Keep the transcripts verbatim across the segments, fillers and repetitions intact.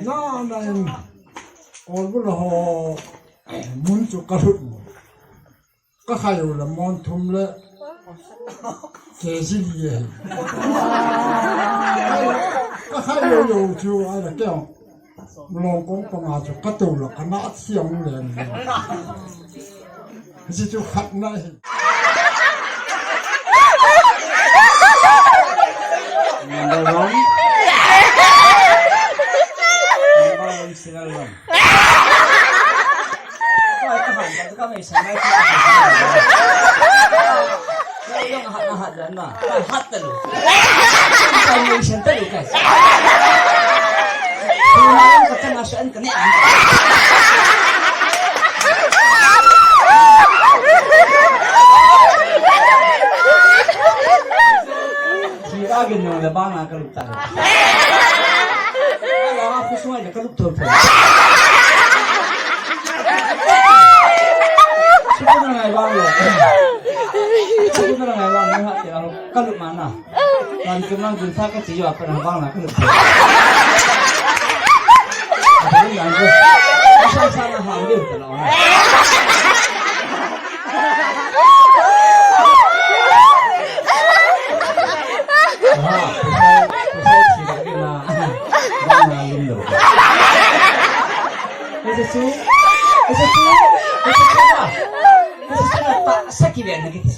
Na, na in, Kolbula ho, mun chu ka lut mo. Ka khai u le mon thum le, K G li e. Ka khai u le chu, ai la keo. Long kong panga chu ka to la, ka na siam le. Hichu khatna hi. Number one. Number one, serial one. Koi ka han, ka ka mai sa mai. Koi yung hat na hat na. Hat talu. Koi yung siya talu ka. Koi yung ka tanga siya. Kani ang. Sira gin yung labang na kalup tayo. Ala, ako sungay na kalup to. Suko na nga ibang lo. Suko na nga ibang lo. Kalup mana. Kan kemang dun sa ka tiyo apa nang bang na ka lupa. Apa ni yang tu? Asal sana hamil tu lah. Wah, pasal pasal tidak kena bang na lim lo. Ese su, ese su, ese su. Saki ben na kiti.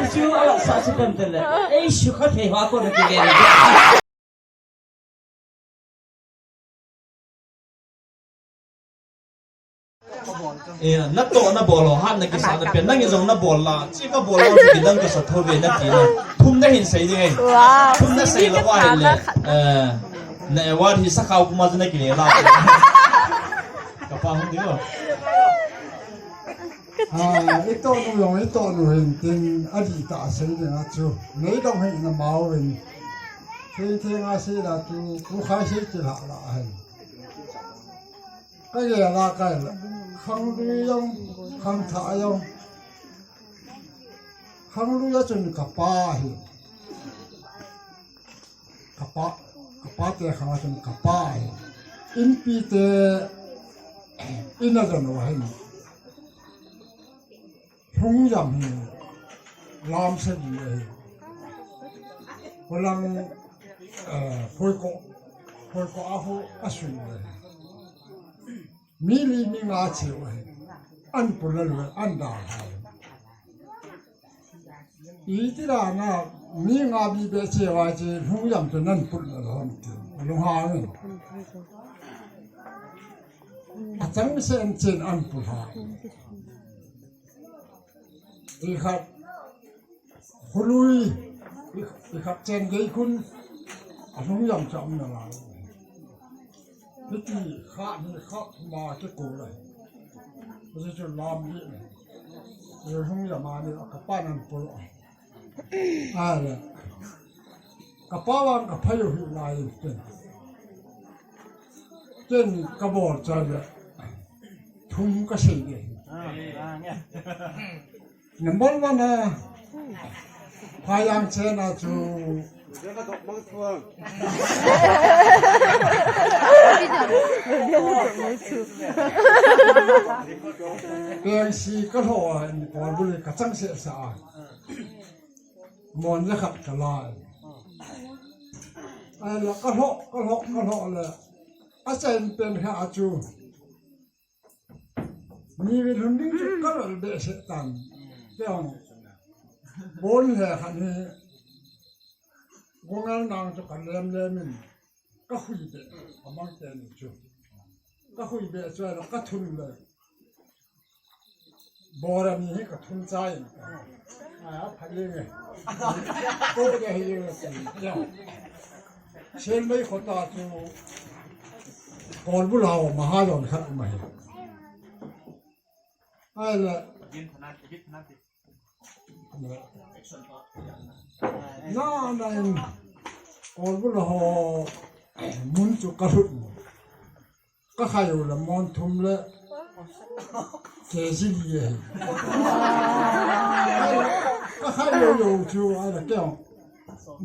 Isu ala sa su ben tele. Ei su kha thei ha ko na ki ben. Eh, na to na bol ho, hat na kisa na pen, nang jong na bol la, chi ka bol la, chi dang ka sa tho ve na ti na. Thum na hin sei ding e. Wow. Thum na sei la wa hin le. Eh, na award hi sa khau kuma na ki le la. Ka pa hung ding lo. Ah, i to nu jong, i to nu hin tin, a di ta sei ding a chu. Nei dong hin na mau hin. Thei thei nga sei la tu, ku khai sei ti la la hin. Ka gel a ka gel a. Khang lui jong, khang thah jong. Khang lui a chun ka pa hi. Ka pa, ka pa te khang a chun ka pa hi. Inpi te in a jan u ahi. Lhungjam hi lam se di ahi. Kolang, eh, Hoiko, Hoiko a ho a sui ahi. Mi li mi nga che u ahi. An pul a lu an da hai. Iti da na mi nga bi be che wa che Lhungjam te nan pul a lu ham ti. Lunghang. A chang se an chen an pul ha. I khat khului, i, i khat chen gei khun, a Lhungjam cha um na la. Hiti kha ni kha ma ke ko lai. Hiti chu lam ni. Lhungjam a ni ka pa nan pul. A le. Ka pa vang ka phai u hi lai pen. Ken ka bol cha le. Thum ka sei de. Number one a, Phayang chen a chu. Peng si ka lho a, ni Kolbula ka chang se sa a. Mon le khat ka lai. Ai la ka lho, ka lho, ka lho le. A chen pen kha a chu. Ni ve lhun ding chu ka lol be se tan. Te ong. Bon he khan he. Gongal nang chu ka lem lem in. Ka hui be. Amang te ni chu. Ka hui be chu la ka thun le. Bora ni he ka thun chai. A, pha le nge. Ko de he le. Sel mai khota chu. Kolbula ho mahajon khat um ahi. Ai le. Na, na in Kolbula ho mun chu ka lut mo. Ka khai u le mon thum le K G li e. Ka khai yo yo chu a la keo.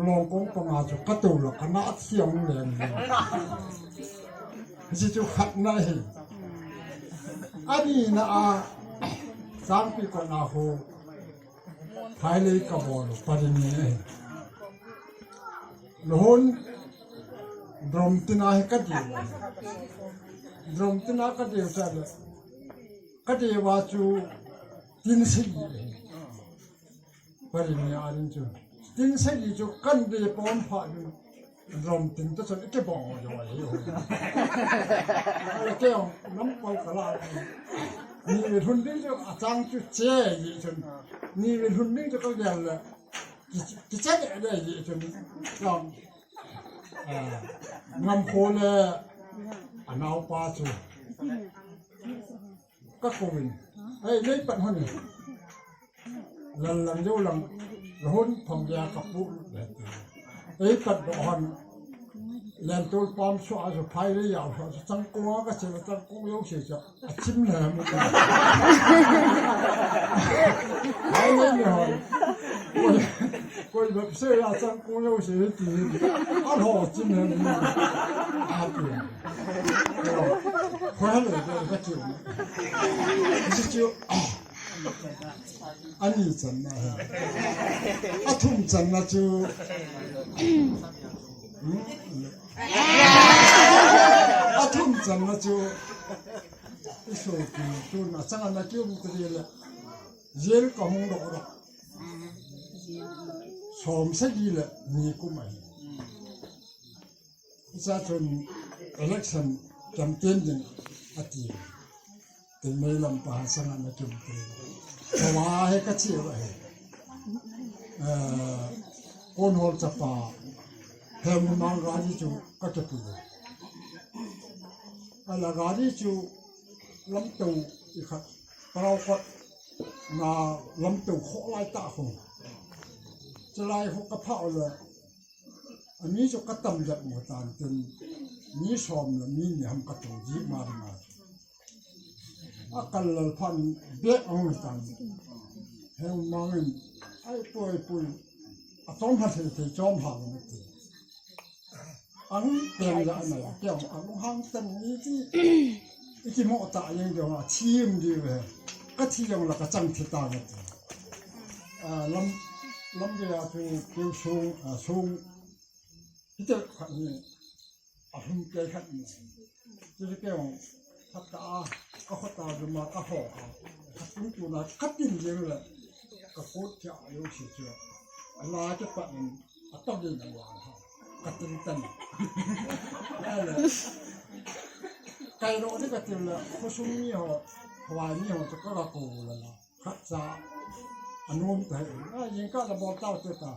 Long kong panga chu ka to la ka na thiang le ni. Hichu khat na hi. Ani na a Sangpi ko na ho. Phai le ka bol pa ni ni. Lohon drum tina hi ka diu. Drum tina ka diu cha le. Ka diu wa chu tin sagi. Pari ni a din chu. Tin sagi chu kan diu pom pha ni. Drum tin to chun i ke bong jo wa hi ho. Ala ke ong nam pau ka la. Ni ve hun ding chu a chang chu che yi chun. Ni ve hun ding chu ka gel le. Ki, ki che le le yi chun. Drum. Ah, ngam kho le. A nau pa chu. Ka kou in. Ei, nei pat hon. Lan lang jo lang. Lahon phong ya ka pu. Ei, pat do hon. Len tol pam so a so phai le ya so chang ko ka che chang ko yo se cha. A chim le mu. Phai le ni hon. Koi, koi ba se ya chang ko yo se ti. A ho chim le mu. A ti. Ko ha le ka che. Chu chu. Ani channa hi. Athum channa chu. Hmm? Athum channa chu. Iso ki tun achang ana kium tele. Jail ka hung doh doh. Som sagi le ni kum ahi. Hicha chun election campaign ding ati. Tingmei lam pa sanga na kim te. Kawa he ka chi wa he. Eh, kon hol chapa. He mu mang gari chu ka ke pu. Ala gari chu lam to i khat. Parau kot na lam to kho lai ta kho. Chalai kho ka pha la. Ami chu ka tam jat mo tan tin, mi som le mi ni ham ka tung ji ma ma. A kal lal phan bek ang tan. He mangin, ai poi poi, a tong ha thei thei chom ha mo ti. Ang pen ja na ya, kya ang hang tan ni ti. Iki mo ta yang de wa, chim di ve. Ka thi yang la ka chang thi ta na ti. A, lam, lam ve a tu, tu sung, a, sung. Hita khat ni, a hum ke khat ni. Chu ke ong, khat ta a, ka kho ta du ma ka ho a. Khat tung tu na, khat tin jeng le. Ka kot cha a yo si chu. A la ke pa ni, a to de na wa ha. Ka tin tan. Ai le. Kai ro ni ka tin le, khu sung ni ho, hwa ni ho, ka ka ko la la. Khat cha, a nom ta he. A yin ka la bol tau te ta.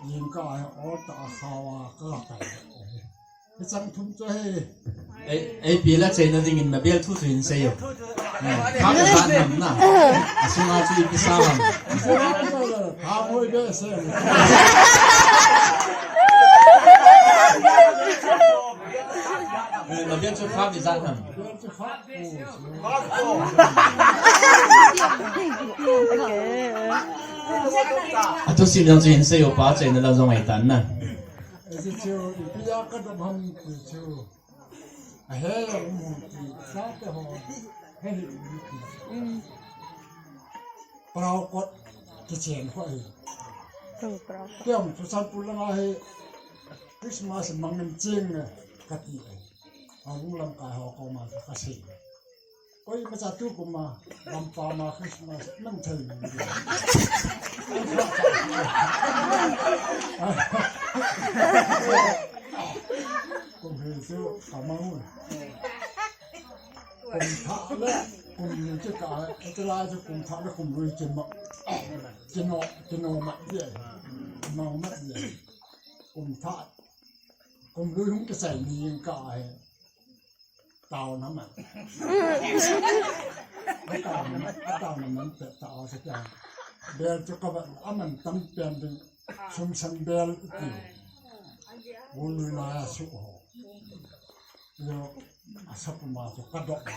Yin ka a ol ta a khawa ka la ta. Hi chang thum chu he. Ei, ei pi la cheina dingin na bel thu thu in sei yo. Kha ka sa nam na. A sunga chu i pi sa lam. Kha hoi be se. Eh, na bel chu kha mi sa nam. Bel chu kha. A thusim jong chu hin sei o pa, cheina la jong ai tan na. Esi chu, ipi a ka dom ham ti chu. A he ya um hon ti, sa te ho, he hi um ti. Parau kot kichen ho hi. Parau kot. Kiam chu san pu langa hi Christmas mangin ching ne ka ti. A lung lam kai ho ko ma ka sei. Oi, ma cha tu kum ma, lam pa ma Christmas, man thei ni. Kum he su, ka ma ngun. Kum tha le, kum ni ki ka, e te la ju kum tha le kum lui ki ma. Ki no, ki no ma ye. Ma ma ye. Kum tha, kum lui hung ki sai ni ka he. Tao na man. Tao na man, tao na man pe tao sa kya. Bel chu ka ba aman tam pen ding sum san bel ti. Bul lui la ya su ho. Yo, a sa pu ma chu ka dok ma.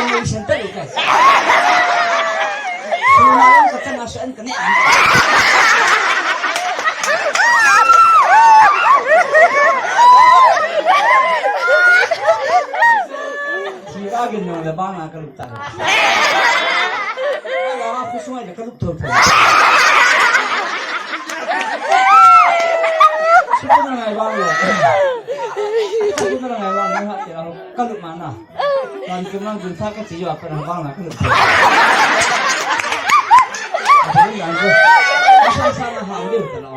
Kei ni sen ta lu ka. Suna ka chana sen ka ne. Thira gin no le banga ka lup ta. Ala khu sungai le ka lup to to. Suku na ngai bang le. Suku na ngai bang le ha te la ka lup mana. Kan kemang dun sa ka chi yo ka nang bang na ka lup. Aduh yang ko. Asa sa na ha u le ta la.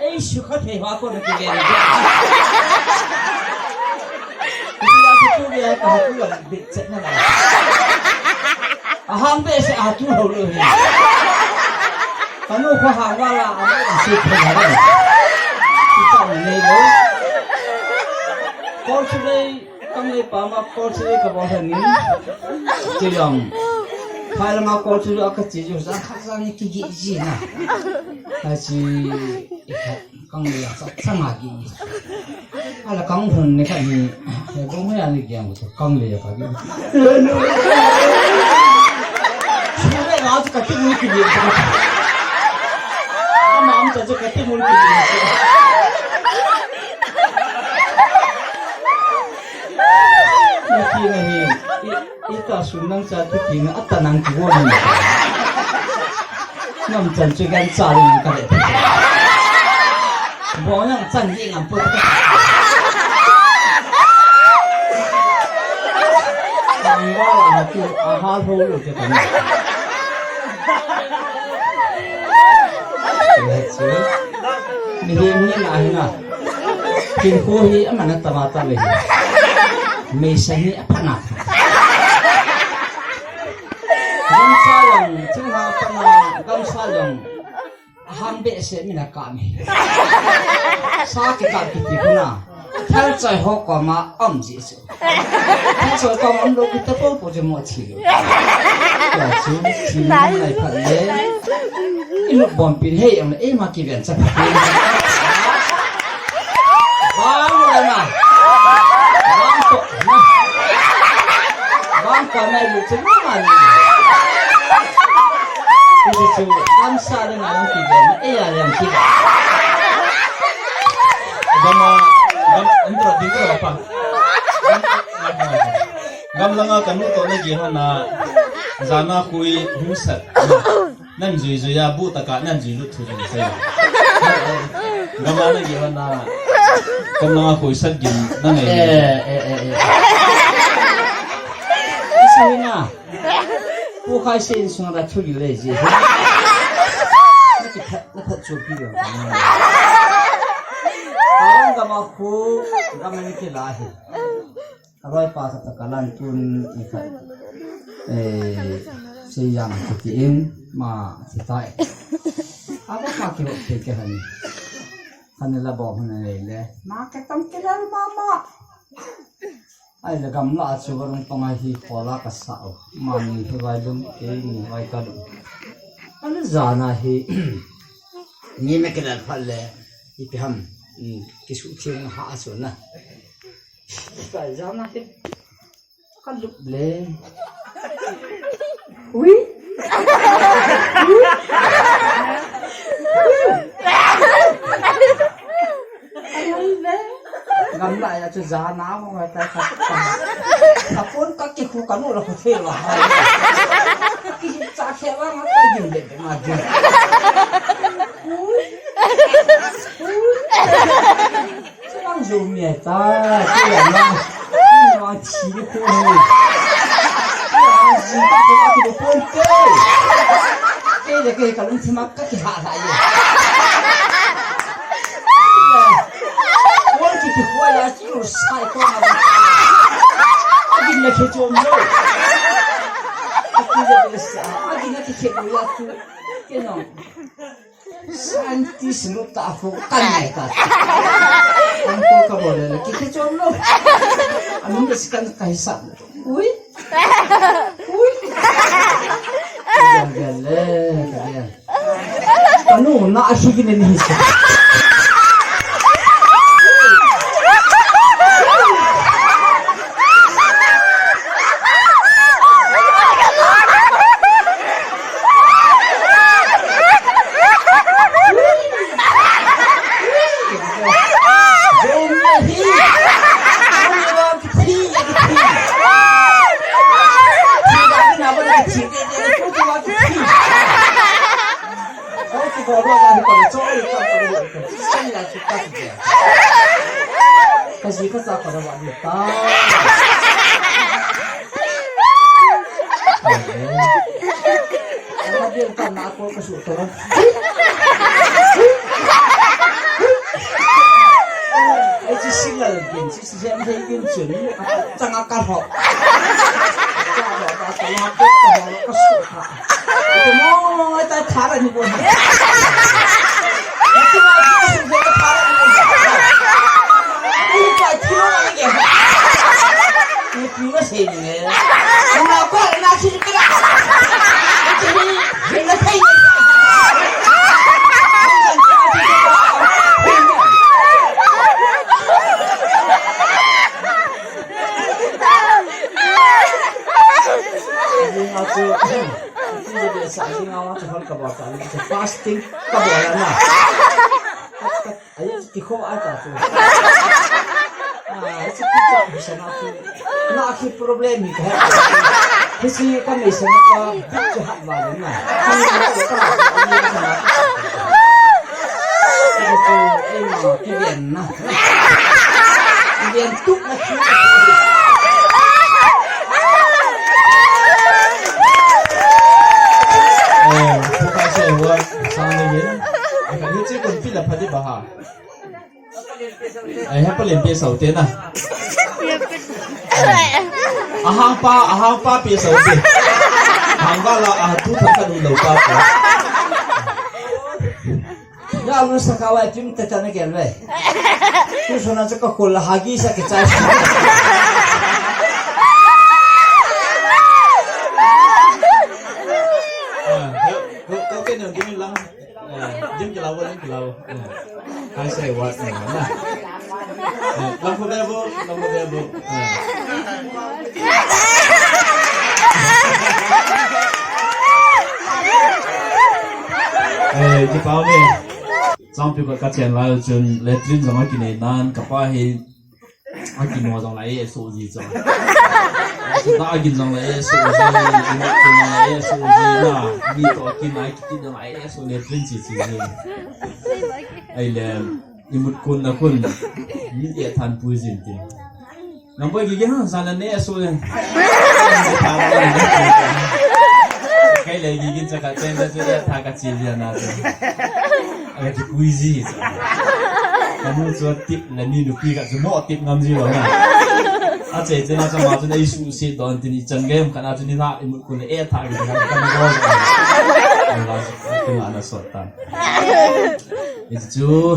Ei, sukha thei hoa kona kiven. Iti la kutu ve ka hatu la bit chet na la. Ahang behseh a tu ho lo hi. Kanu kho ha wa la a ma a su phe la. Ita ni nei lo. Ko su dei. Kang le pa ma kol chu ka bol han ni. Chu jong. Phai la ma kol chu a ka chi ju sa kha sa ni ki gi ji na. Ha chi. Kang le sa sa ma gi. Ala kang hun ni ka ni. He bong ya ni gi ang chu kang le ka gi. Chu le na chu ka ti ni ki gi. Ama am cha chu ka ti ni ki gi. Nati na hi, i, ita sum nang cha ti ti na ata nang ti wo ni. Nam chan chu gan cha ni ka le. Bo nang chan ni ngam pu. Nang wa la ha tu a ha lo lo ke ta ni. Ni he ni na hi na. Hinkho hi aman a tama ta le hi. Meisa hi aphat na. Gamsa jong, chungha pana, gamsa jong. Ahang behseh mina ka mi. Sa kikap kiti kuna. Thal choi ho koma um ji chu. Thal choi koma um lo kita po po je mo chi lo. Ya chu, chi mo lai phat le. I lupbom pin hei ang le, ei ma kiven cha phat le. Bang le na. Bang to na. Bang to na lu chu ma ni. Chu chu, gamsa le na ang kiven, ei ya le ang kiven. Gam a, gam, an tra ding ko pa. Gam langa kanu to na gi hana, jana khui hung sat. Nan jui jui a bu taka nan jui lut thu jui sai. Gam a na gi hana, kam langa khui sat gin na ngai. Eh, eh, eh, eh. Sai na. Pu Khai Sen sung da thu gi le ji. Na ki that, na that chu pi lo. Gam a khu, gam a ni ki la hi. Aloi pa sa ta kalan tun ni kha. Eh, si yang ti in ma si tai. Aba ka ki ro ke ke han. Han la bo han le le. Ma ke tong ke la ma ma. Ai le gamla chu varung panga hi khola ka sa o. Ma ni hi vai dum ke ni vai ka dum. An jana hi. Ni me ke la pha le. Ipi ham. Ki su thing ha su na. Ka jana hi. Ka lup le. Ui. Ui. Ai, ui le. Gamla ya chu jana mo ta ka. Ka pon ka ki khu ka nu la khu the la. Ki cha khe la ma ka gin le ma gin. Ui. Ui. Chulang jo mi ta, chulang na. Chulang chi ni ko ni. Chulang chi ta ko ki ko te. Ke le ke ka lung chi ma ka ki ha ha ye. Ko ki ki ko ya chu sai ko na. Agi na ke chom lo. Agi na ke sa, agi na ke ke ya chu. Ke no. Scientist nu ta khu kan nai ta. Ang ko ka bol le ki ke chom lo. Amun de sikan ka hisap. Ui. Ui. Yang gel le, ka gel. Kanu na ahi ki ne ni hisap. Kasi ka sa para wa ni ta. Ana dia ka na ko ka su to. Ai chi single gin, chi si sem thei gin chun. Changa ka ho. Ka ho, ka ka la ko ka ho, ka su ka. Ito mo, mo, mo, ta thara ni ko. Ito mo, mo, mo, ta thara ni ko. Ai ka thira ni ke. Fasting ka bol ana. Ai, kikho a ta tu. Ah, si kicha bisa na tu. Na ki problem ni ka. Kisi ka me sa na ka, bicha hat ba na. Kisi ka me sa na. Kisi ka me sa na. Kisi ka me sa na. Eh, tu ka se wa sa na yin. Ka ni chi kun pila phadi ba ha. Ai, hapa len pe sau te na. Ahang pa, ahang pa pe sau te. Hang ba la, ah, tu tha ka du lo pa ko. Ya lu sa ka wa kim ta ta na ke le. Tu so na sa ka ko la ha gi sa ke cha. Ah, ko, ko ke na du lang. Eh, jim kilau, jim kilau. Eh, hai sai wat ni na. Eh, lampu bebo, lampu bebo. Eh. Eh, kipa me. Changpi ba ka chen lai chun latrine jong akinei nan, kapa hi Akin mo jong lai e so ji jong. Akin jong lai e so ji, akin jong lai e so ji na. Mi to akin na akin jong lai e so le trin ji ji. Ai le, imut kun na kun. Mi e than pui jin tin. Nang boy gi gi ha sa na ne so le. Kai le gi gi cha ka chen da se tha ka chi ji na. Aga kipui ji. Kamu chu tip le ni nupi khat chu mo tip ngam ji lou na. Ache che na chama chu nei suhset don tin ichan gei khat na chu ni na imut kun le e tha ki na kan go. Allah chu na sot tan. Hichu